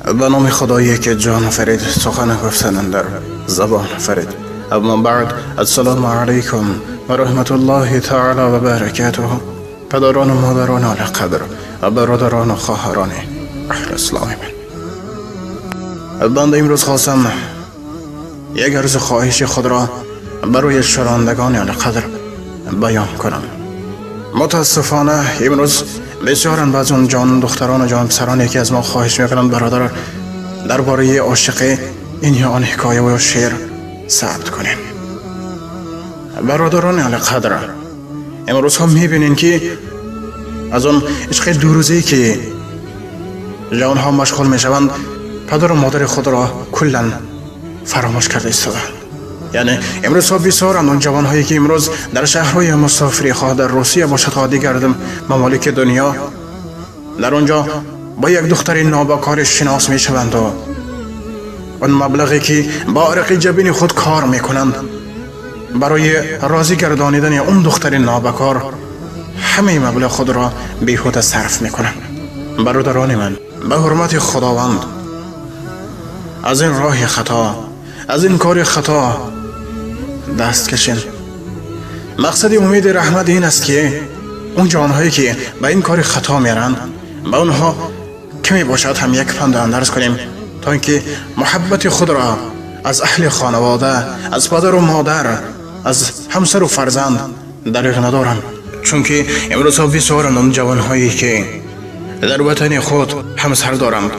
به نام خدایی که جان فرید، سخن گفتن در زبان فرید. اما بعد، السلام علیکم و رحمت الله تعالی و برکاته. پدران و مادران عالی قدر و برادران و خواهران اهل اسلام من، بنده امروز خواستم یک عرض خواهش خود را برای شنوندگان عالی قدر بیان کنم. متاسفانه امروز بسیارن بعض اون جان دختران و جان پسرانی که از ما خواهش میکنند برادر درباره عاشقی این یا آن حکایه و یا شعر ثبت کنین. برادران عالی قدر، امروز هم میبینین که از اون عشق دو روزه‌ای که جوانها مشغول میشوند، پدر و مادر خود را کلا فراموش کرده ایستادند. یعنی امروز ها بسیارند اون جوانهایی که امروز در شهرهای مسافری، خواه در روسیه باشد خواه دیگر ممالک دنیا، در اونجا با یک دختر نابکار شناس میشوند و اون مبلغی که با عرق جبین خود کار میکنند برای راضی گردانیدن اون دختر نابکار، همه مبلغ خود را بیهوده صرف میکنند. برادران من، به حرمت خداوند از این راه خطا، از این کار خطا دست کشین. مقصد امید رحمت این است که اون جوانهایی که به این کار خطا میرند، به اونها کمی باشد هم یک پند اندرز کنیم تا اینکه محبت خود را از اهل خانواده، از پدر و مادر، از همسر و فرزند دریغ ندارند. چون که امروز ها بسیارند اون جوانهایی که در وطن خود همسر دارند،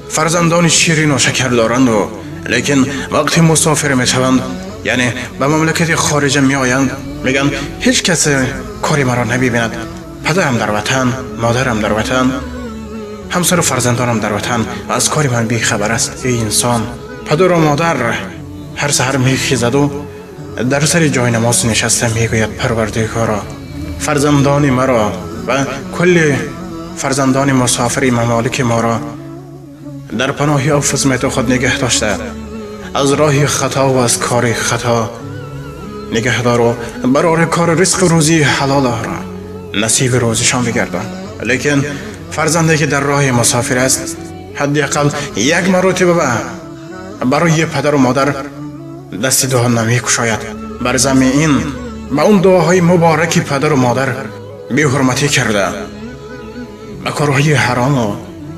فرزندان شیرین و شکر دارند و لیکن وقتی مسافر میشوند، یعنی به مملکت خارجه می آیند، میگن هیچ کس کاری مرا نمیبیند، پدرم در وطن، مادرم در وطن، همسر و فرزندانم در وطن و از کاری من بی خبر است. ای انسان، پدر و مادر هر سحر میخیزد و در سر جای نماز نشسته میگوید پروردگارا فرزندان مرا و کل فرزندان مسافر ممالک ما را در پناه عفو خود نگه داشته، از راه خطا و از کار خطا نگهدار و برای کار رزق روزی حلال را نصیب روزشان بگردان. لیکن فرزندی که در راه مسافر است، حداقل یک مرتبه برای پدر و مادر دست دعا نمی کشاید. بر زمین به اون دعاهای مبارک پدر و مادر بی حرمتی کرده، به کارهای حرام و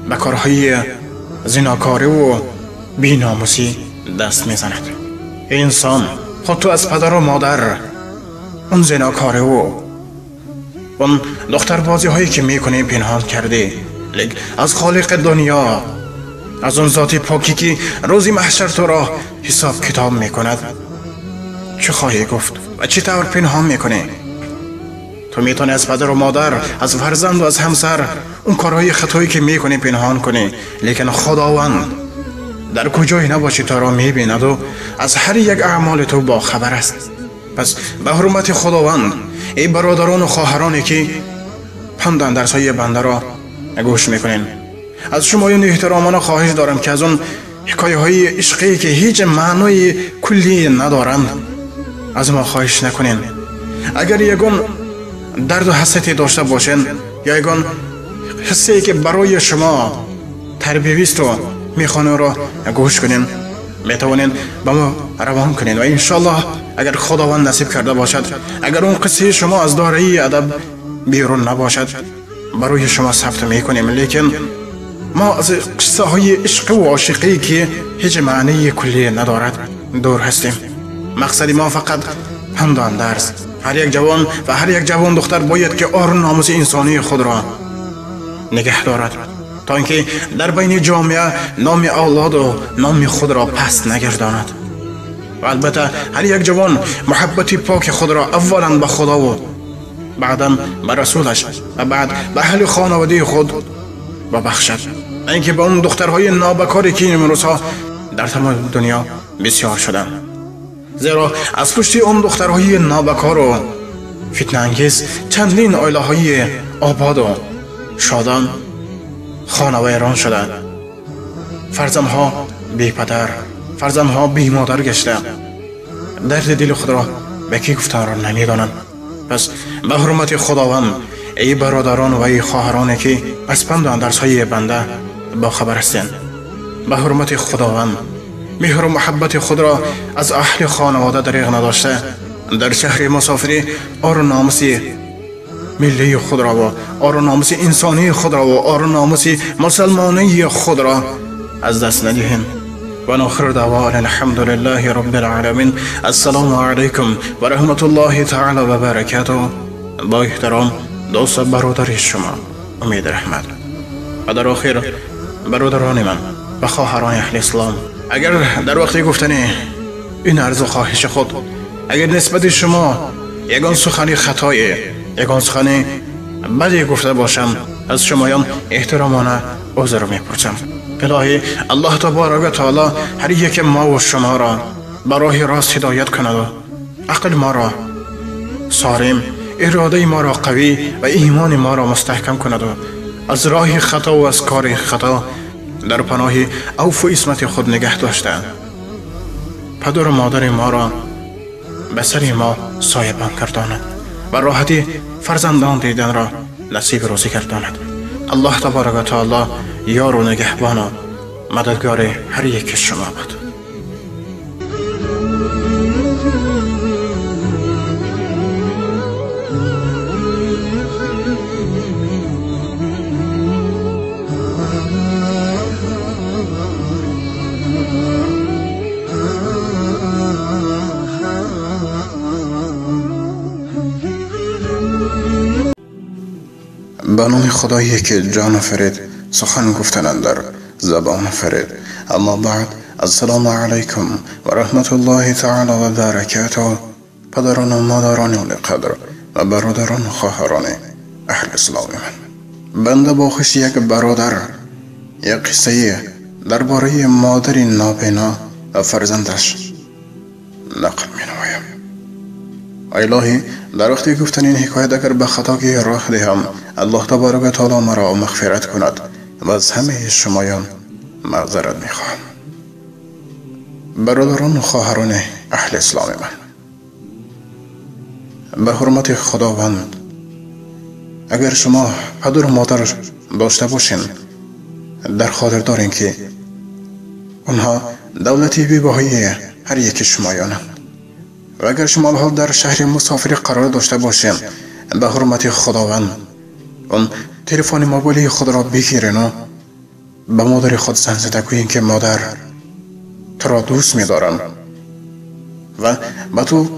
به کارهای زناکاری و بی ناموسی دست میزند. انسان، خود تو از پدر و مادر اون زناکاری و اون دختر بازی هایی که میکنی پنهان کردی، لیکن از خالق دنیا، از اون ذات پاکی که روزی محشر تو را حساب کتاب میکند، چه خواهی گفت و چه طور پنهان میکنی؟ تو میتونی از پدر و مادر، از فرزند و از همسر اون کارهای خطایی که میکنی پنهان کنی، لیکن خداوند در کجایی نباشی تو را میبیند و از هر یک اعمال تو با خبر است. پس به حرمت خداوند، ای برادران و خواهرانی که پند اندرزهای بنده را گوش میکنین، از شما این احترامانه خواهش دارم که از اون حکایه های عشقی که هیچ معنای کلی ندارند از ما خواهش نکنین. اگر یگان درد و حسرتی داشته باشین یا یگان حسی که برای شما تربیوی است و میخوانین را گوش کنین، میتوانین به ما روان کنین و انشالله اگر خداوند نصیب کرده باشد، اگر اون قصه شما از دارایی ادب بیرون نباشد، برای شما ثبت میکنیم. لیکن ما از قصه های عشق و عاشقی که هیچ معنی کلی ندارد دور هستیم. مقصد ما فقط پند و اندرز. هر یک جوان و هر یک جوان دختر باید که آر و ناموس انسانی خود را نگه دارد تا اینکه در بین جامعه نام اولاد و نام خود را پست نگرداند. و البته هر یک جوان محبت پاک خود را اولا به خدا و بعدا به رسولش و بعد به اهل خانواده خود ببخشد، اینکه به اون دخترهای نابکاری که این روزها در تمام دنیا بسیار شدند. زیرا از پشت اون دخترهای نابکار و فتنه انگیز چندین عائله های آباد و شادان خانه ویران شدند. فرزندها بی پدر، فرزندها بی مادر گشته، درد دل خود را به کی گفتن را نمیدانند. پس به حرمت خداوند ای برادران و ای خواهرانی که از پند و اندرزهای بنده با خبر هستند، به حرمت خداوند مهر و محبت خود را از اهل خانواده دریغ نداشته، در شهر مسافری آر و ناموس ملی خود را و آر و ناموس انسانی خود را و آر و ناموس مسلمانی خود را از دست ندهیم. و آخر دعوانا الحمد لله رب العالمین. السلام علیکم و رحمت الله تعالی و برکاته. با احترام دوست برادر شما امید رحمت. و در آخر برادران من و خواهران اهل اسلام، اگر در وقت گفتن این عرض و خواهش خود اگر نسبت شما یگان سخنی خطای، یگان سخنی بدی گفته باشم، از شمایان احترامانه عذر میپرسم. الهی الله تبارک و تعالی هر یک ما و شما را به راه راست هدایت کند و عقل ما را سالم، اراده ما را قوی و ایمان ما را مستحکم کند و از راه خطا و از کار خطا در پناه عفو و عصمت خود نگه داشته، پدر و مادر ما را به سر ما سایبان گرداند و راحتی فرزندان دیدن را نصیب روزی گرداند. الله تبارک و تعالی یار و نگهبان و مددگار هر یک شما باد. به نام خدایی که جان آفرید، سخن گفتن اندر زبان آفرید. اما بعد، السلام علیکم و رحمت الله تعالی و برکاته. پدران و مادران قدر و برادران و خواهران اهل اسلام من، بنده با خوش یک برادر یک قصه درباره مادر نابینا و فرزندش نقل می نمایم. الهی در وقتی گفتن این حکایت اگر به خطاگی راه دهم، الله تبارک و تعالی مرا مغفرت کند و از همه شمایان معذرت میخواهم. برادران و خواهران اهل اسلام من، به حرمت خداوند اگر شما پدر و مادر داشته باشین، در خاطر دارین که آنها دولتی بی‌بهای هر یک شمایانند. و اگر شما حال در شهر مسافری قرار داشته باشین، به حرمت خداوند اون تلفن موبایلی خود را بگیرین و به مادر خود زنگ زده گویین که مادر تو را دوست می‌دارم و به تو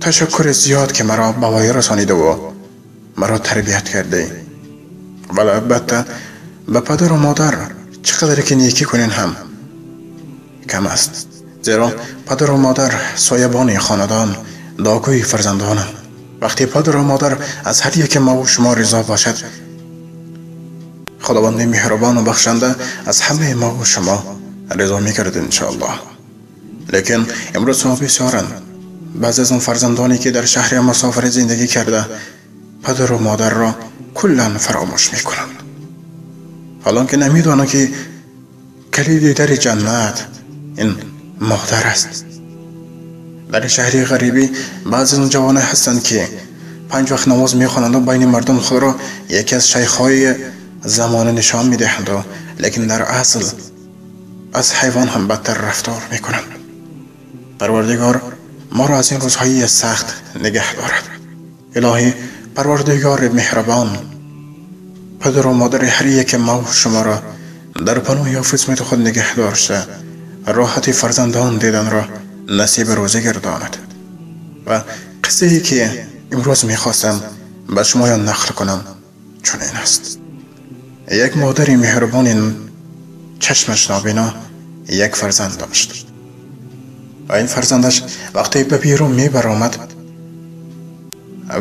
تشکر زیاد که مرا به وای رسانیده و مرا تربیت کرده. ولی البته به پدر و مادر چقدر که نیکی کنین هم کم است، زیرا پدر و مادر سایبان خاندان، داگوی فرزندانند. وقتی پدر و مادر از هر یک ما و شما رضا باشد، خداوند مهربان و بخشنده از همه ما و شما رضا میکرد انشاءالله. لیکن امروز ما بسیارند بعضی از اون فرزندانی که در شهر مسافر زندگی کرده پدر و مادر را کلا فراموش میکنند، حالان که نمیدانند که کلید در جنت این مادر است. در شهر غریبی بعضی از جوانان هستند که 5 وقت نماز میخوانند و بین مردم خود را یکی از شیخ‌های زمانه نشان میدهند، لیکن در اصل از حیوان هم بدتر رفتار میکنند. پروردگار ما را از این روزهای سخت نگه دارد. الهی پروردگار مهربان، پدر و مادر هر یک ما و شما را در پناه حفظ خود نگه داشته، راحت فرزندان دیدن را نصیب روزی گرداند. و قصه ای که امروز میخواستم به شما نقل کنم چنین است. یک مادر مهربان چشمش نابینا یک فرزند داشت و این فرزندش وقتی به بیرون میبرآمد،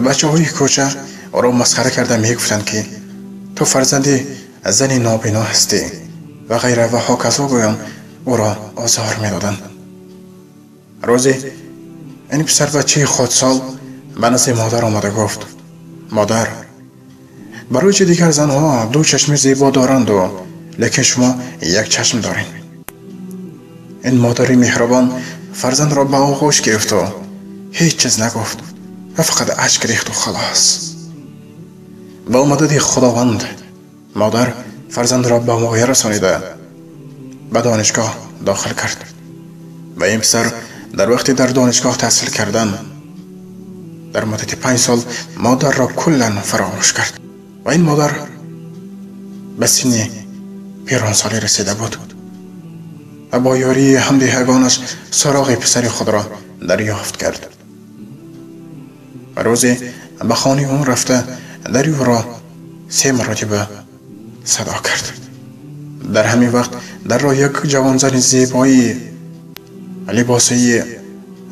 بچه های کوچه او را مسخره کرده میگفتند که تو فرزند زن نابینا هستی و غیره و هاکذا، گویان او را آزار میدادند. روزی این پسر بچه خودسال به نزد مادر آمده گفت: مادر، برای چه دیگر زنها 2 چشم زیبا دارند و لیکن شما 1 چشم دارین؟ این مادر مهربان فرزند را به آغوش گرفت و هیچ چیز نگفت و فقط اشک ریخت و خلاص. با مدد خداوند مادر فرزند را به موقع رسانیده به دانشگاه داخل کرد و این پسر در وقتی در دانشگاه تحصیل کردن در مدت 5 سال مادر را کلا فراموش کرد و این مادر به سن پیرانسالی رسیده بود و با یاری همدهگانش سراغ پسر خود را دریافت کرد و روزی به خانه اون رفته در او را 3 مرتبه صدا کرد. در همین وقت در راه یک جوان زن زیبایی لباسی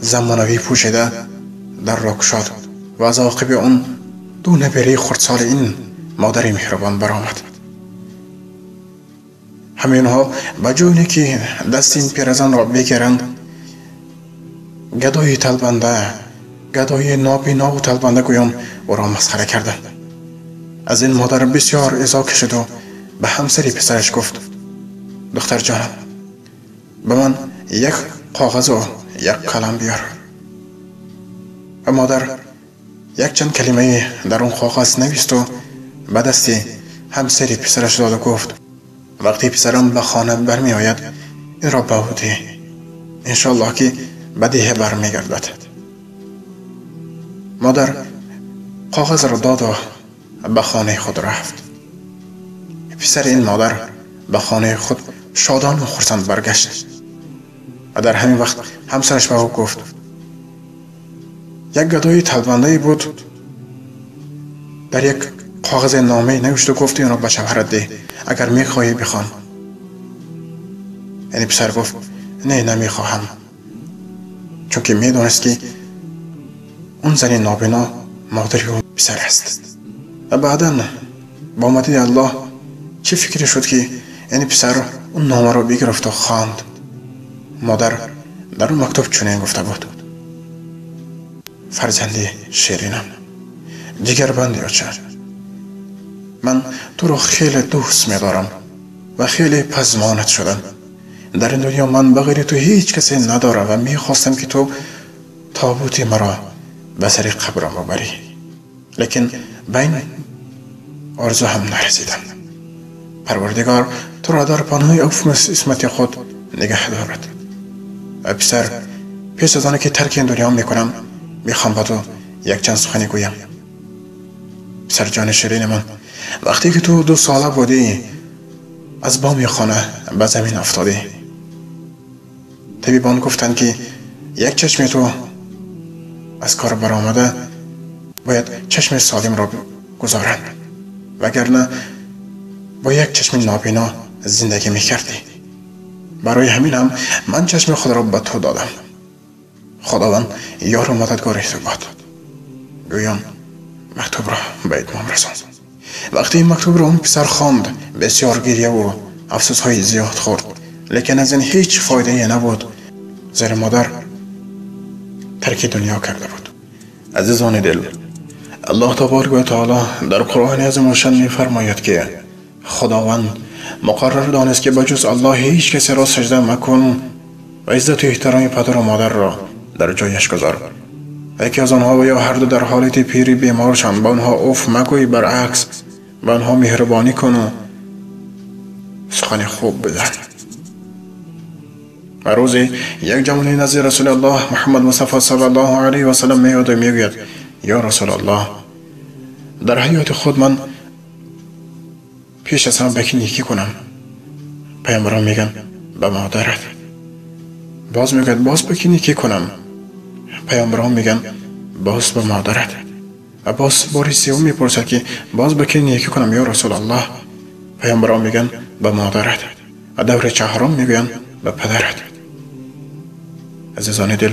زمانوی پوشیده در را گشاد و از عاقب آن 2 نبره خردسال این مادر مهربان برآمد. همینها به جای که دست این پیرزن را بگیرند، گدای تلبنده، گدای نابینا و تلبنده گویان او را مسخره کردند. از این مادر بسیار ایذا کشید و به همسر پسرش گفت: دختر جانم، به من یک کاغذ و یک قلم بیار. و مادر یک چند کلمه در اون کاغذ نوشت و به دست همسر پسرش داد و گفت: وقتی پسرم به خانه برمی آید این را به او ده، انشالله که به دیه برمی گردد. مادر کاغذ را داد و به خانه خود رفت. پسر این مادر به خانه خود شادان و خرسند برگشت و در همین وقت همسرش به او گفت: یک گدای تلبنده بود، در یک کاغذ نامه نوشت و گفت این را به شوهرت ده، اگر میخواهی بخوان. یعنی پسر گفت: نه، نمیخواهم، چون که میدانست که اون زن نابینا مادر او پسر است. و بعدا با مدد الله چه فکری شد که این پسر اون نامه را بگرفت و خواند. مادر در اون مکتوب چنین گفته بود: فرزندی شیرینم، جگربند یاچه، من تو را خیلی دوست می‌دارم و خیلی پزمانت شدم. در این دنیا من بغیر تو هیچ کسی ندارم و میخواستم که تو تابوت مرا به سر قبرم ببری، لیکن به این آرزو هم نرسیدم. پروردگار تو را در پناه عفو عصمت خود نگه دارد. و پسر، پیش از آنکه ترک این دنیا میکنم میخوام با تو یک چند سخنی گویم. پسر جان شیرین من، وقتی که تو 2 ساله بودی از بام خانه به زمین افتادی. طبیبان گفتند که یک چشم تو از کار برآمده، باید چشم سالم را گذارند، وگرنه با یک چشم نابینا زندگی میکردی. برای همین هم من چشم خود را به تو دادم. خداوند یار و مددگار تو باد. گویان مکتوب را به اتمام رساند. وقتی این مکتوب را اون پسر خواند بسیار گریه و افسوس های زیاد خورد، لیکن از این هیچ فایده نبود، زیرا مادر ترک دنیا کرده بود. عزیزان دل، الله تبارک و تعالی در قرآن عظیم الشان می‌فرماید که خداوند مقرر دانست که بجز الله هیچ کسی را سجده مکن و عزت و احترام پدر و مادر را در جایش گذار. یکی از آنها و یا هر دو در حالت پیری بیمار شوند، به آنها اوف مگوی، برعکس به آنها مهربانی کن و سخن خوب بزن. و روزی یک جوانی نزد رسول الله محمد مصطفی صلی الله علیه و سلم میاد و میگوید: یا رسول الله، در حیات خود من پیش از هم به کی نیکی کنم؟ پیامبران میگن به مادرت. باز میگن باز به کی نیکی کنم؟ پیامبران میگن باز به مادرت. و باز باری سوم میپرسد که باز به کی نیکی کنم یا رسول الله؟ پیامبران میگن به مادرت. و دور چهارم میگن به پدرت. عزیزان دل،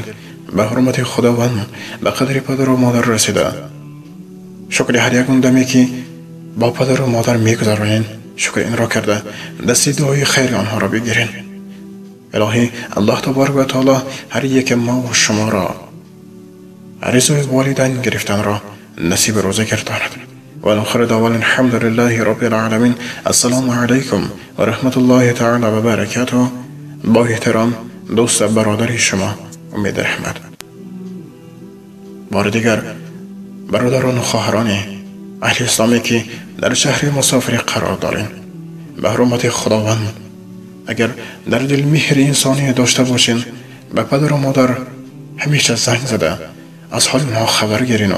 به حرمت خداوند به قدر پدر و مادر رسیده. شکر هر یک دمی که با پدر و مادر میگذرانین، شکر این را کرده دست دعای خیر آنها را بگیرین. الهی الله تبارک و تعالی هر یک ما و شما را رضای والدین گرفتن را نصیب روزه گرداند. و آخر دعوانا الحمد لله رب العالمین. السلام علیکم و رحمت الله تعالی و برکاته. با احترام دوست برادر شما امید رحمت. بار دیگر برادران و خواهران اهل اسلامی که در شهر مسافری قرار داریم، به حرمت خداوند اگر در دل مهر انسانی داشته باشین، به پدر و مادر همیشه زنگ زده از حال اونها خبر گیرین و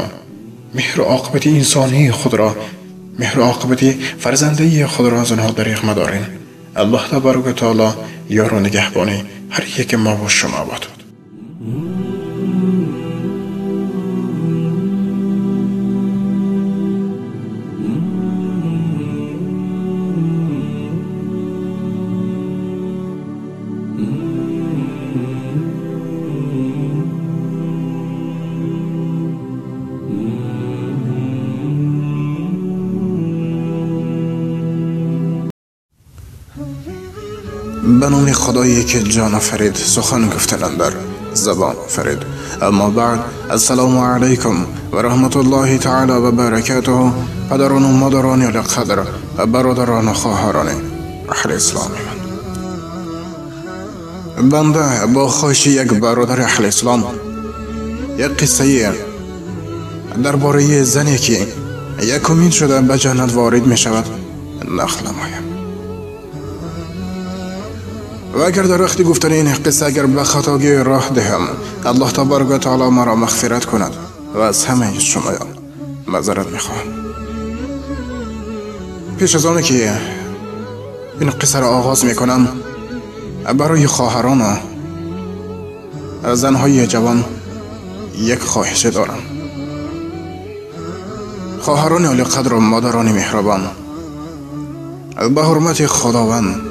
مهر و عاقبت انسانی خود را، مهر و عاقبت فرزندی خود را از آنها دریغ مدارین. الله تبارک و تعالی یار و نگهبانی هر یک ما و شما باد. به نام خدایی که جان آفرید، سخن گفتن در زبان آفرید. اما بعد، السلام علیکم و رحمت الله تعالی و برکاته. پدران و مادران قدر و برادران و خواهران اهل اسلام من، بنده با خواهش یک برادر اهل اسلام یک قصه درباره زنی که یکمین شده به جنت وارد می شود نقل نمایم. و اگر در وقت گفتن این قصه اگر به خطاگی راه دهم، الله تبارک و تعالی مرا مغفرت کند و از همه شمایان معذرت میخواهم. پیش از آن که این قصه را آغاز میکنم، برای خواهران و زنهای جوان یک خواهش دارم. خواهران عالی قدر و مادران مهربان، به حرمت خداوند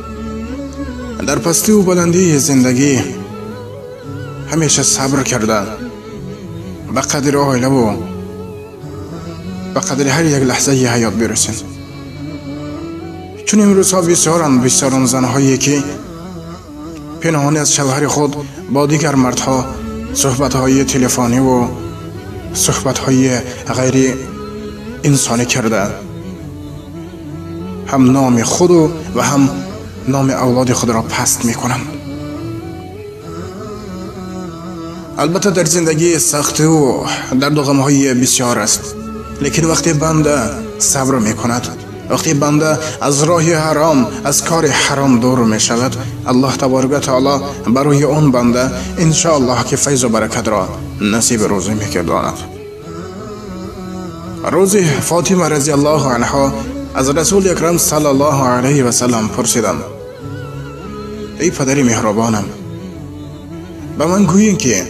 در پستی و بلندی زندگی همیشه صبر کرده، به قدر آیله و به قدر هر یک لحظه حیات برسین. چون امروزها بسیاران زنهایی که پنهانی از شوهر خود با دیگر مردها صحبت‌های تلفنی و صحبت‌های غیر انسانی کرده، هم نام خود و هم نام اولاد خود را پست می کنند. البته در زندگی سختی و درد و غم‌های بسیار است، لیکن وقتی بنده صبر می کند، وقتی بنده از راه حرام، از کار حرام دور می شود، الله تبارک و تعالی برای آن بنده ان شاء الله که فیض و برکت را نصیب روزی می گرداند. روزی فاطمه رضی الله عنها از رسول اکرم صلی الله علیه و سلم پرسیدند: ای پدر مهربانم، به من گویین که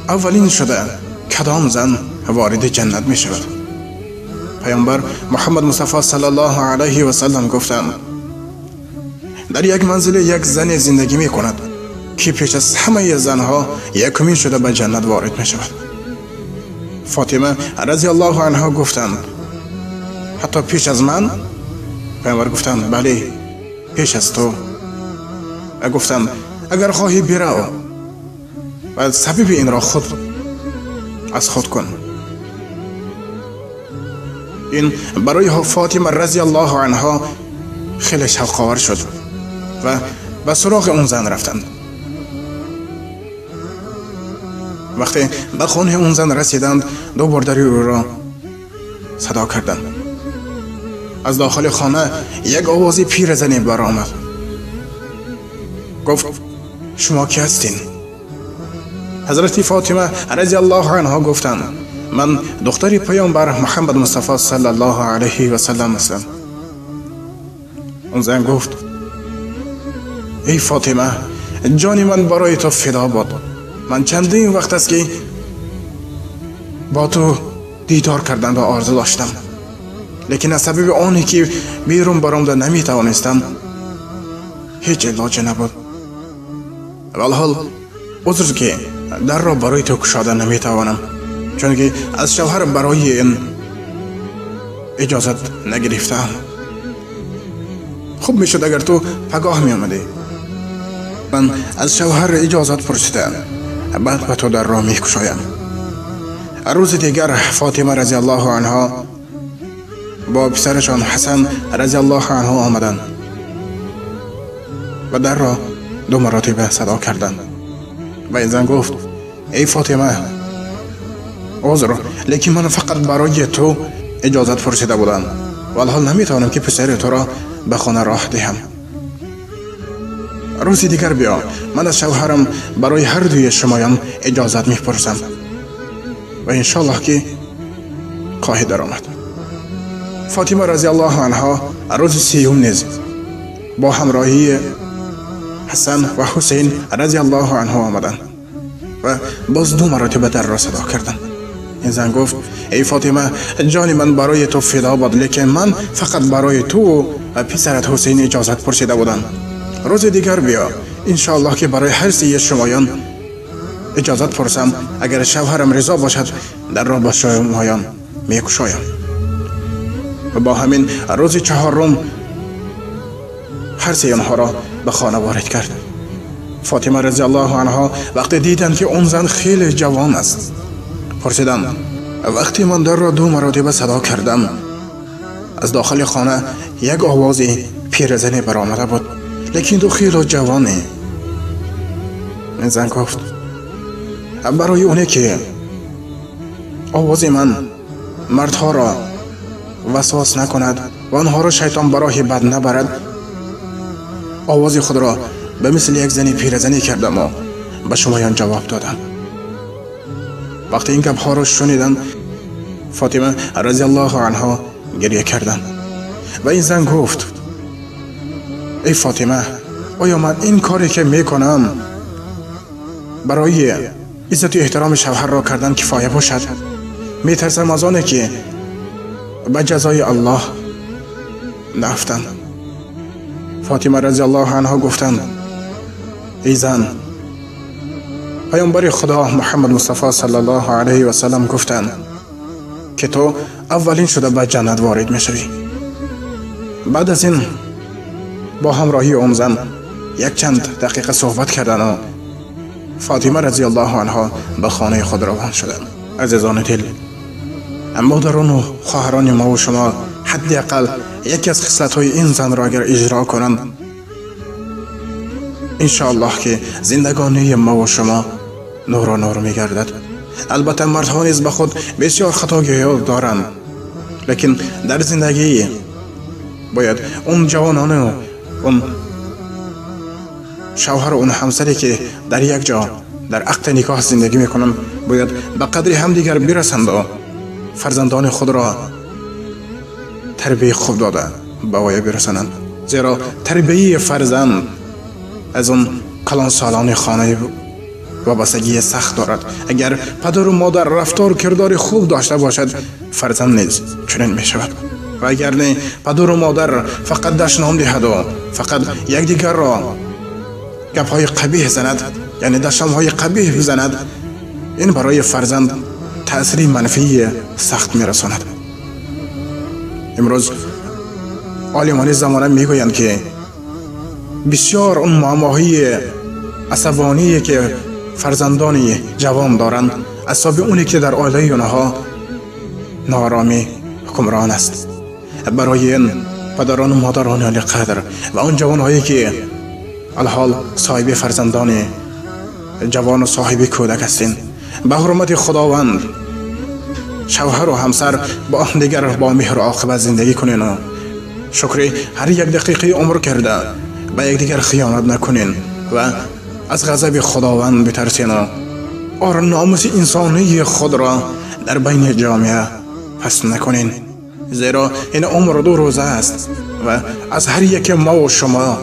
اولین شده کدام زن وارد جنت می شود؟ پیامبر محمد مصطفی صلی الله علیه و سلم گفتند: در یک منزل یک زن زندگی می کند که پیش از همه زنها یکمین شده به جنت وارد می شود. فاطمه رضی الله عنها گفتند: حتی پیش از من؟ پیامبر گفتند: بله، پیش از تو. و گفتند: اگر خواهی برو و سبب این را خود از خود کن. این برای فاطمه رضی الله عنها خیلی شوق‌آور شد و به سراغ اون زن رفتند. وقتی به خانه اون زن رسیدند، دو برادر او را صدا کردند. از داخل خانه یک آواز پیرزنی برآمد. گفت: شما کی هستین؟ حضرت فاطمه رضی الله عنها گفتند: من دختر پیامبر محمد مصطفی صلی الله علیه و سلم هستم. اون زن گفت: ای فاطمه، جان من برای تو فدا باد. من چندین وقت است که با تو دیدار کردن را آرزو داشتم، لیکن از سبب آنی که بیرون برآمده نمیتوانستم هیچ علاج نبود. والحال عذر که در را برای تو گشاده نمیتوانم، چون که از شوهر برای این اجازت نگرفتم. خوب میشد اگر تو پگاه می آمدی. من از شوهر اجازت پرسیدم، بعد به تو در را میکشایم. روز دیگر فاطمه رضی الله عنها با پسرشان حسن رضی الله عنه آمدند و در را دو مراتبه صدا کردند و این زن گفت: ای فاطمه، عذر، لیکن من فقط برای تو اجازت پرسیده بودم و الحال نمیتوانم که پسر تو را به خانه راه دهم. рӯзи дигар биё, ман аз шавҳарам барои ҳар дуи шумоён иҷозат мепурсам ва иншоаллоҳ ки хоҳӣ даромад. Фотима разияллоҳу анҳо рӯзи сеюм низ бо ҳамроҳии Ҳасан ва Ҳусейн разияллоҳу анҳо омаданд ва боз ду маротиба дарро садо карданд. Ин зан гуфт: эй Фотима, ҷони ман барои ту фидо бод, лекин ман фақат барои ту ва писарат Ҳусейн иҷозат пурсида будам. Рӯзи дигар биё, иншоаллоҳ ки барои ҳар сеи шумоён иҷозат пурсам. Агар шавҳарам ризо бошад, дарро ба шумоён мекушоям. Ва бо ҳамин рӯзи чаҳорум ҳар сеи онҳоро ба хона ворид кард. Фотима разияллоҳу анҳо вақте диданд ки он зан хеле ҷавон аст, пурсиданд: вақте ман дарро ду маротиба садо кардам, аз дохили хона як овози пиразане баромада буд, лекин ту хеле ҷавонӣ. Ин зан гуфт: барои оне ки овози ман мардҳоро васвас накунад ва онҳоро шайтон ба роҳи бад набарад, овози худро ба мисли як зани пиразанӣ кардаму ба шумоён ҷавоб додам. Вақте ин гапҳоро шуниданд, Фотима разияллоҳу анҳо гиря карданд ва ин зан гуфт: эй Фотима, оё ман ин коре ки мекунам барои иззату эҳтироми шавҳарро кардан кифоя бошад? Метарсам аз оне ки ба ҷазои Аллоҳ наафтанд. Фотима разияллоҳу анҳо гуфтанд: эй зан, паёмбари Худо Муҳаммад Мустафо саллаллоҳу алайҳи васаллам гуфтанд ки ту аввалин шуда ба ҷаннат ворид мешавӣ. Баъд аз ин бо ҳамроҳии он зан якчанд дақиқа суҳбат кардану Фотима разияллоҳу анҳо ба хонаи худ равон шуданд. Азизони дил, модарону хоҳарони мову шумо ҳадди ақал яке аз хислатҳои ин занро агар иҷро кунанд, иншоаллоҳ ки зиндагонии мову шумо нуру нур мегардад. Албатта мардҳо низ ба худ бисёр хатогиҳо доранд, лекин дар зиндагӣ бояд он ҷавонону он шавҳару он ҳамсаре ки дар як ҷо дар ақди никоҳ зиндагӣ мекунанд, бояд ба қадри ҳамдигар бирасанду фарзандони худро тарбияи хуб дода ба воя бирасонанд. Зеро тарбияи фарзанд аз он калонсолони хонаи вобастагии сахт дорад. Агар падару модар рафтору кирдори хуб дошта бошад, фарзанд низ чунин мешавад. Ва агар не, падару модар фақат дашном диҳаду фақат якдигарро гапҳои қабиҳ занад, яъне дашномҳои қабиҳ бизанад, ин барои фарзанд таъсири манфии сахт мерасонад. Имрӯз олимони замона мегӯянд ки бисёр он муаммоҳои асабоние ки фарзандони ҷавон доранд, асоби оне ки дар оилаи онҳо нооромӣ ҳукмрон аст. Барои ин падарону модарони олиқадр ва он ҷавонҳое ки алҳол соҳиби фарзандони ҷавону соҳиби кӯдак ҳастин, ба ҳурмати Худованд шавҳару ҳамсар бо дигар бо меҳру оқибат зиндагӣ кунену шукри ҳар як дақиқаи умр карда ба якдигар хиёнат накунен ва аз ғазаби Худованд битарсену ор номуси инсонии худро дар байни ҷомеа паст накунен, зеро ин умр ду рӯза аст ва аз ҳар яке мову шумо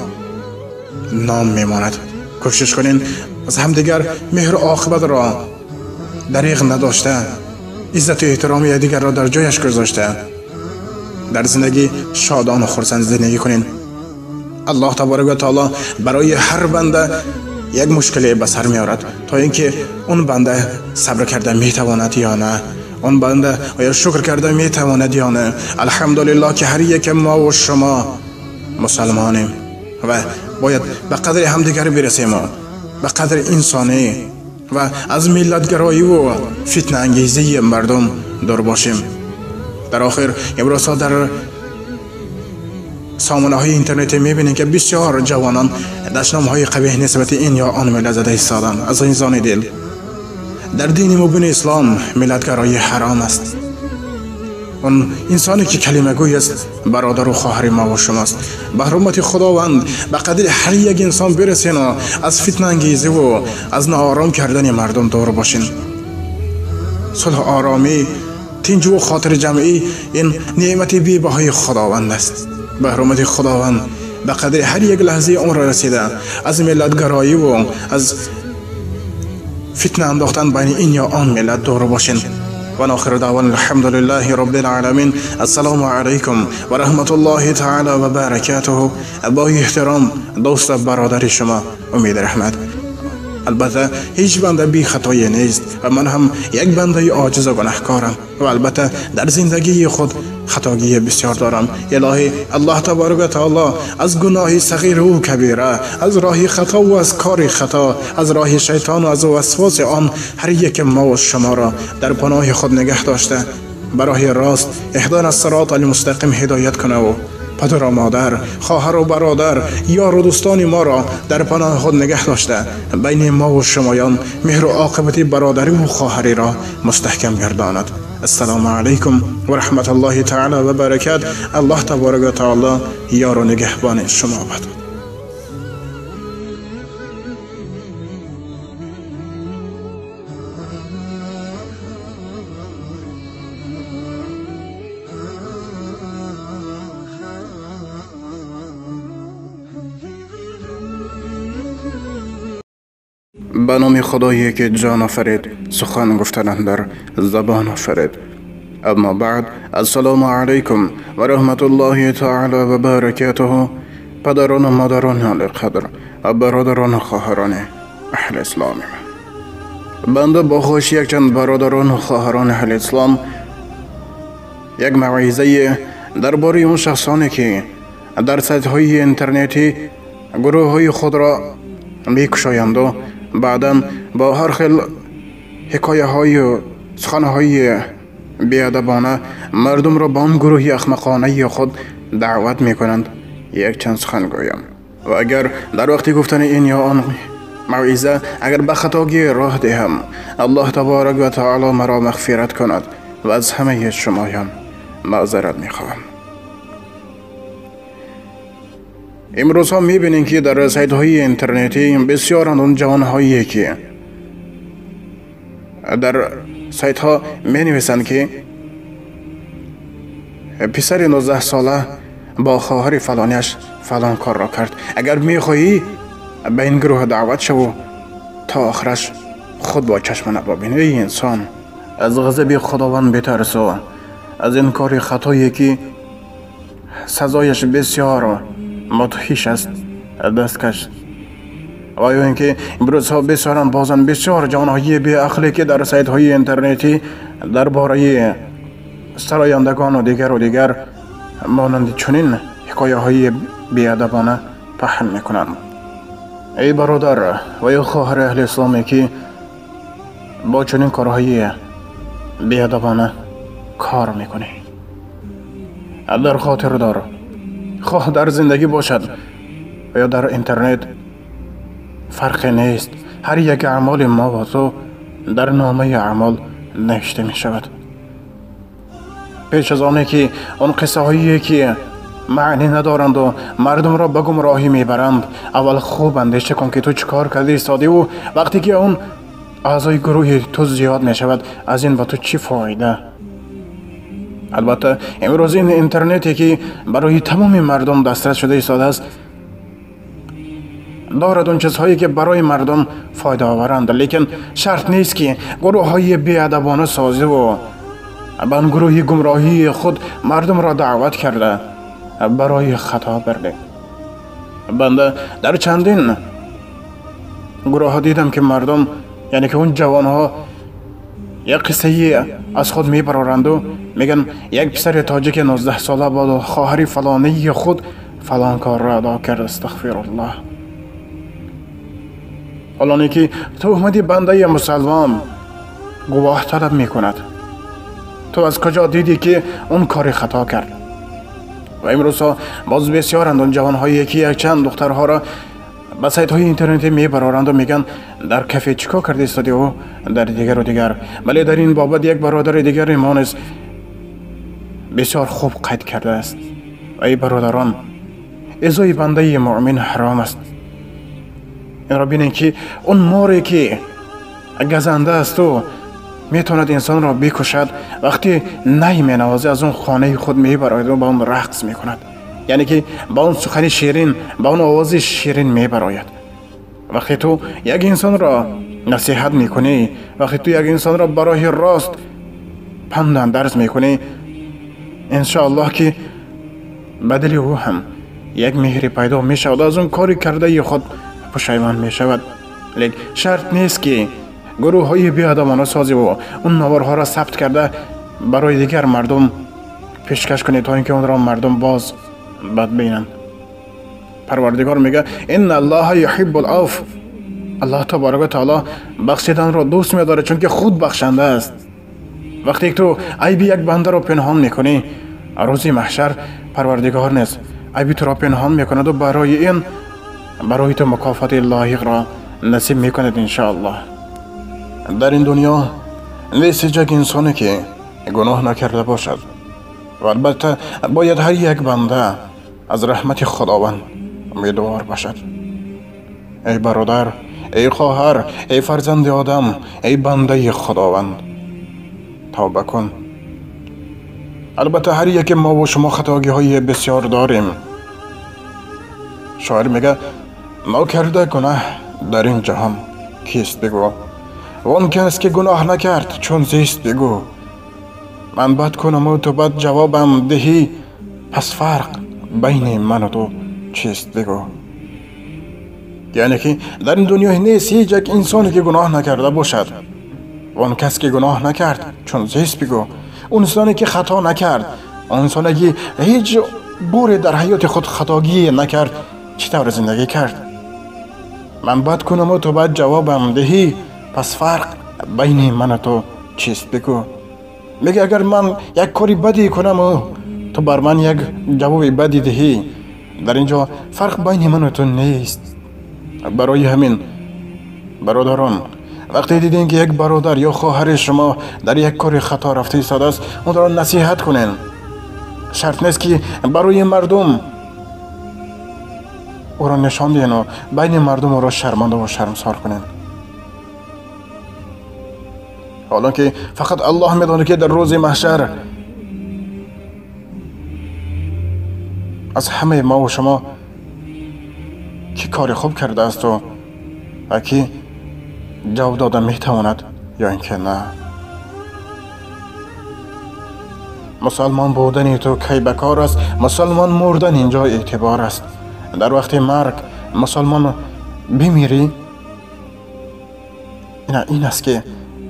ном мемонад. Кӯшиш кунен аз ҳамдигар меҳру оқибатро дариғ надошта, иззату эҳтироми якдигарро дар ҷояш гузошта, дар зиндагӣ шодону хурсанд зиндагӣ кунен. Аллоҳ таборака ва таоло барои ҳар банда як мушкиле ба сар меорад, то ин ки он банда сабр карда метавонад ё на, он банда оё шукр карда метавонад ё на. Алҳамдулиллоҳ ки ҳар яке мову шумо мусалмонем ва бояд ба қадри ҳамдигар бирасему ба қадри инсонӣ ва аз миллатгароиву фитнаангезии мардум дур бошем. Дар охир имрӯзҳо дар сомонаҳои интернетӣ мебинем ки бисёр ҷавонон дашномҳои қабиҳ нисбати ин ё он миллат зада истоданд. Азизони дил, дар дини мубини ислом миллатгароӣ ҳаром аст. Он инсоне ки калимагӯй аст бародар ва хоҳари мо ва шумост. Ба ҳурмати Худованд ба қадри ҳар як инсон бирасен ва аз фитнаангезӣ ва аз ноором кардани мардум дур бошин. Сулҳ, оромӣ, тинҷ ва хотирҷамъӣ ин неъмати бебаҳои Худованд аст. Ба ҳурмати Худованд ба қадри ҳар як лаҳзаи умр расида аз миллатгароӣ ва аз фитна андохтан байни ин ё он миллат дур бошин. ونآخر دعوانا الحمد لله رب العالمين. السلام علیکم و رحمت الله تعالی و برکاته. با احترام دوست برادر شما امید رحمت. البته هیچ بنده بی خطایی نیست و من هم یک بنده عاجز و گناهکارم و البته در زندگی خود خطاگی بسیار دارم. الهی الله تبارک و تعالی از گناه صغیر و کبیره، از راه خطا و از کار خطا، از راه شیطان و از وسواس آن هر یک ما و شما را در پناه خود نگه داشته، برای راست اهدنا الصراط المستقیم هدایت کنه و پدر و مادر، خواهر و برادر، یار و دوستان ما را در پناه خود نگه داشته، بین ما و شمایان مهر و عاقبت برادری و خواهری را مستحکم گرداند. السلام علیکم و رحمت الله تعالی و برکات. الله تبارک و تعالی یار و نگهبان شما باد. به نام خدایی که جان آفرید، سخن گفتن در زبان آفرید. اما بعد، السلام علیکم و رحمت الله تعالی و برکاته. پدران و مادران عالی قدر و برادران و خواهران اهل اسلام، بنده با خوش یک چند برادران و خواهران اهل اسلام یک موعظه درباره اون شخصانی که در سایت‌های اینترنتی گروه‌های خود را میکشایند و بعداً با هر خیل حکایه های و سخنهای بیادبانه مردم را با آن گروهی احمقانه خود دعوت می کنند، یک چند سخن گویم. و اگر در وقتی گفتن این یا آن موعظه اگر به خطاگی راه دهم، الله تبارک و تعالی مرا مغفرت کند و از همه شمایان معذرت می خواهم. امروز ها میبینیم که در سایت های اینترنتی بسیارند اون جوان هایی که در سایت ها می نویسند که پسر 19 ساله با خواهر فلانیش فلان کار را کرد، اگر میخواهی به این گروه دعوت شو تا آخرش خود با چشم ببینی. ای انسان، از غضب خداوند بترس و از این کار خطایی که سزایش بسیار مدهش است دست کش. و یا اینکه امروزها بسیاران بازن بسیار جوانهای بی عقلی که در سایت های اینترنتی درباره سرایندگان و دیگر و دیگر مانند چنین حکایه های بیادبانه پهن میکنند. ای برادر و یا خواهر اهل اسلامی که با چنین کارهای بیادبانه کار میکنی، در خاطر دار، خواه در زندگی باشد و یا در اینترنت فرقی نیست، هر یک اعمال ما و تو در نامه اعمال نوشته می شود. پیش از آنه که آن قصه هایی که معنی ندارند و مردم را به گمراهی میبرند، اول خوب اندیشه کن که تو چیکار کردی ایستادی و وقتی که اون اعضای گروه تو زیاد می شود از این با تو چی فایده؟ البته امروز این اینترنتی که برای تمام مردم دسترس شده ایستاده است دارد اون چیزهایی که برای مردم فایده آورند، لیکن شرط نیست که گروه های بی‌ادبانه سازی و به گروه گمراهی خود مردم را دعوت کرده برای خطا برده. بنده در چندین گروه ها دیدم که مردم، یعنی که اون جوان ها، یک قصه از خود میبرارند و میگن یک پسر تاجیک 19 ساله با خواهر فلانی خود فلان کار را ادا کرد. استغفر الله. حالانی که تهمت بنده مسلمان گواه طلب میکند، تو از کجا دیدی که اون کار خطا کرد؟ و امروز ها باز بسیارند اون جوانهایی که یک چند دخترها را به سایت های اینترنتی میبرارند و میگن در کافه چیکار کرده ایستادی و در دیگر و دیگر. ولی در این بابت یک برادر دیگر ما نیز бисёр хуб қайд кардааст. Эй бародарон, эзои бандаи муъмин ҳаром аст. Инро бинед ки он море ки газанда асту метавонад инсонро бикушад, вақте най менавозӣ аз он хонаи худ мебарояд ва ба он рақс мекунад, яъне ки ба он сухани ширин, ба он овози ширин мебарояд. Вақте ту як инсонро насиҳат мекунӣ, вақте ту як инсонро ба роҳи рост панд андарз мекунӣ, иншоаллоҳ ки ба дили ӯ ҳам як меҳре пайдо мешавад, аз он кори кардаи худ пушаймон мешавад. Лек шарт нест ки гурӯҳҳои беадабона созиву он наворҳоро сабт карда барои дигар мардум пешкаш кунед, то ин ки онро мардум боз бад бинанд. Парвардигор мегӯяд: инна аллоҳа юҳиббул афв. Аллоҳ таборака ва таоло бахшиданро дӯст медорад, чунки худ бахшанда аст. Вақте ту айби як бандаро пинҳон мекунӣ, рӯзи маҳшар Парвардигор низ айби туро пинҳон мекунад ва барои ин барои ту мукофоти лоиқро насиб мекунад иншоаллоҳ. Дар ин дунё нест ҳеҷ як инсоне ки гуноҳ накарда бошад ва албатта бояд ҳар як банда аз раҳмати Худованд умедвор бошад. Эй бародар, эй хоҳар, эй фарзанди одам, эй бандаи Худованд, тавба кун. Албатта ҳар яке мо ва шумо хатогиҳои бисёр дорем. Шоир мегӯяд: нокарда гунаҳ дар ин ҷаҳон кист бигӯ, он кас ки гуноҳ накард чун зист бигӯ. Ман бад кунаму ту бад ҷавобам диҳӣ, пас фарқ байни ману ту чист бигӯ. Яъне ки дар ин дунё нест ҳеҷ як инсоне ки гуноҳ накарда бошад. Он кас ки гуноҳ накард чун зист бигӯ. Он инсоне ки хато накард, он инсоне ки ҳеҷ боре дар ҳаёти худ хатогӣ накард, чӣ тавр зиндагӣ кард? Ман бад кунаму ту бад ҷавобам диҳӣ, пас фарқ байни ману ту чист бигӯ. Мега агар ман як кори бадӣ кунаму ту бар ман як ҷавоби бадӣ диҳӣ, дар ин ҷо фарқ байни ману ту нест. Барои ҳамин бародарон, вақте дидем ки як бародар ё хоҳари шумо дар як кори хато рафта истодааст, онро насиҳат кунед. Шарт нест ки барои мардум ӯро нишон диҳену байни мардум ӯро шармандаву шармсор кунед. ҳолон ки фақат Аллоҳ медонад ки дар рӯзи маҳшар аз ҳамаи мо ва шумо ки кори хуб кардаасту ва ки ҷавоб дода метавонад ё ин ки на. Мусалмон будани ту кай ба кор аст, мусалмон мурдан инҷо эътибор аст. Дар вақти марг мусалмон бимирӣ, ин аст ки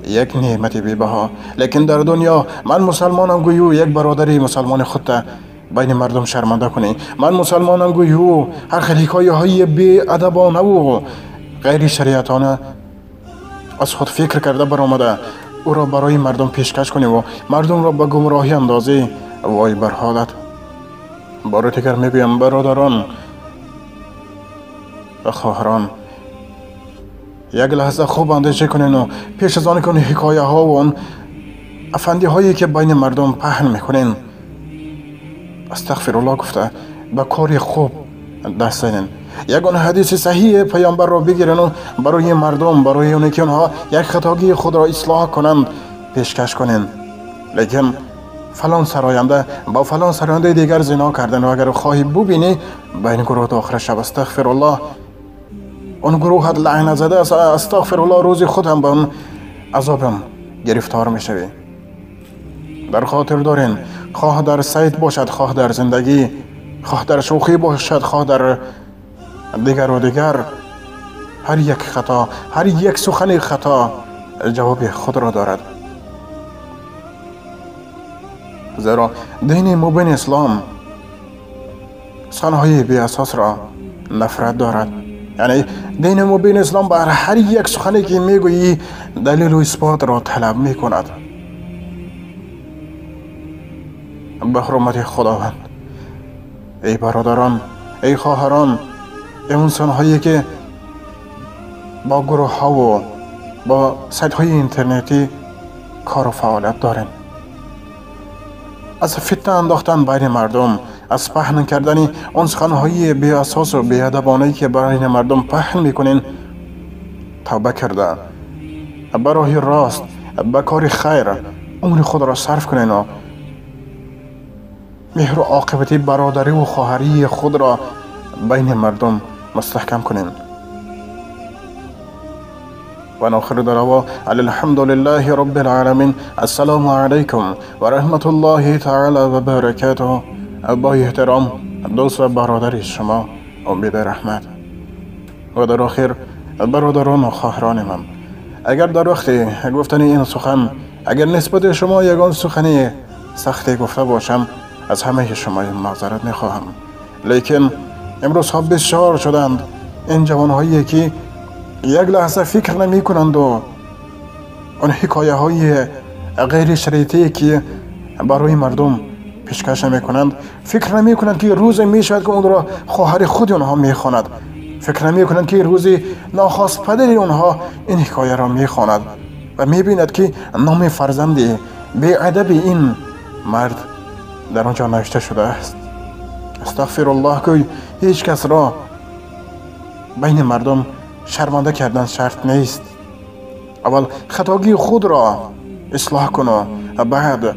як неъмати бебаҳо. Лекин дар дунё ман мусалмонам гӯю як бародари мусалмони худта байни мардум шарманда кунӣ, ман мусалмонам гӯю ҳар хел ҳикояҳои беадабонаву ғайри шариатона аз худ фикр карда баромада ӯро барои мардум пешкаш куниву мардумро ба гумроҳӣ андозӣ, вой бар ҳолат. Бори дигар мегӯям, бародарон ва хоҳарон, як лаҳза хуб андеша кунену пеш аз он ки он ҳикояҳову он афандиҳое ки байни мардум паҳн мекунен, астағфируллоҳ гуфта ба кори хуб даст занен. Ягон ҳадиси саҳиҳи паёмбарро бигирену барои мардум, барои оне ки онҳо як хатогии худро ислоҳ кунанд, пешкаш кунен. Лекин фалон сароянда бо фалон сарояндаи дигар зино кардан ва агар хоҳӣ бубинӣ, ба ин гурӯҳ дохил шав. Астағфируллоҳ, он гурӯҳат лаънат зада аст. Астағфируллоҳ, рӯзи худ ҳам ба он азобам гирифтор мешавӣ. Дар хотир дорен, хоҳ дар сайт бошад, хоҳ дар зиндагӣ, хоҳ дар шӯхӣ бошад, хоҳ дар дигару дигар, ҳар як хато, ҳар як сухани хато ҷавоби худро дорад. Зеро дини мубини ислом суханҳои беасосро нафрат дорад. Яъне дини мубини ислом бар ҳар як сухане ки мегӯӣ далелу исботро талаб мекунад. Ба ҳурмати Худованд, эй бародарон, эй хоҳарон, эй инсонҳое ки бо гурӯҳҳову бо сайтҳои интернетӣ кору фаъолият дорем, از فتنه انداختن بین مردم، از پهن کردن آن سخنهای بی اساس و بی ادبانه‌ای که بین مردم پهن میکنین توبه کرده، به راه راست، به کار خیر عمر خود را صرف کنین و مهر و عاقبت برادری و خواهری خود را بین مردم مستحکم کنین. و آخر دعوا الحمد لله رب العالمین. السلام علیکم و رحمت الله تعالی و برکاته. با احترام دوست و برادر شما امید رحمت. و در آخر برادران و خواهران من، اگر در وقت گفتن این سخن اگر نسبت شما یگان سخنی سختی گفته باشم از همه شما معذرت میخواهم. لیکن امروز ها بسیار شدند این جوانهایی که یک لحظه فکر نمی کنند و آن حکایه های غیر شریطی که برای مردم پیشکش نمی کنند، فکر نمی کنند که روز می شود که اون را خواهر خود آنها می خواند، فکر نمی کنند که روزی ناخواست پدر آنها این حکایه را می خواند و می بیند که نام فرزندی بی ادب این مرد در آنجا نوشته شده است. استغفر الله که هیچ کس را بین مردم شرمنده کردن شرط نیست. اول خطاگی خود را اصلاح کن و بعد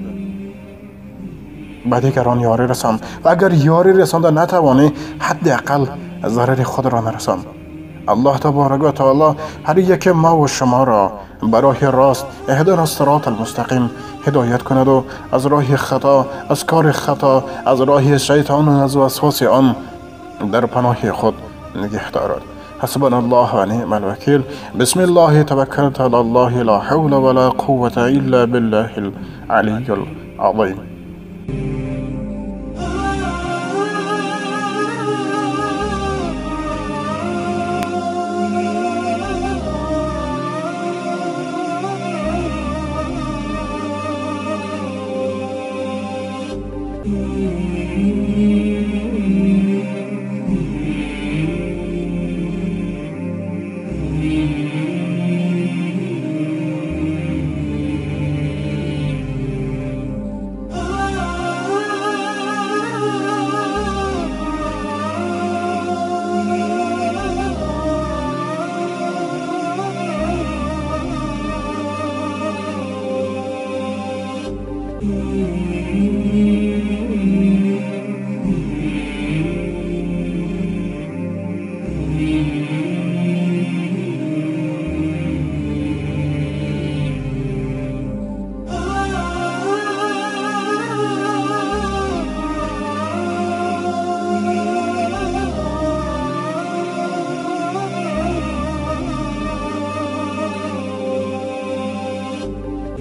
به دیگران یاری رسان، و اگر یاری رسانده نتوانی حداقل ضرر خود را نرسان. الله تبارک و تعالی هر یک ما و شما را به راه راست، اهدنا الصراط المستقیم، هدایت کند و از راه خطا، از کار خطا، از راه شیطان و از وسواس آن در پناه خود نگه دارد. حسبنا الله و نعم الوکیل. بسم الله توکلت علی الله لا حول ولا قوة الا بالله العلی العظیم.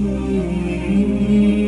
Mm-hmm.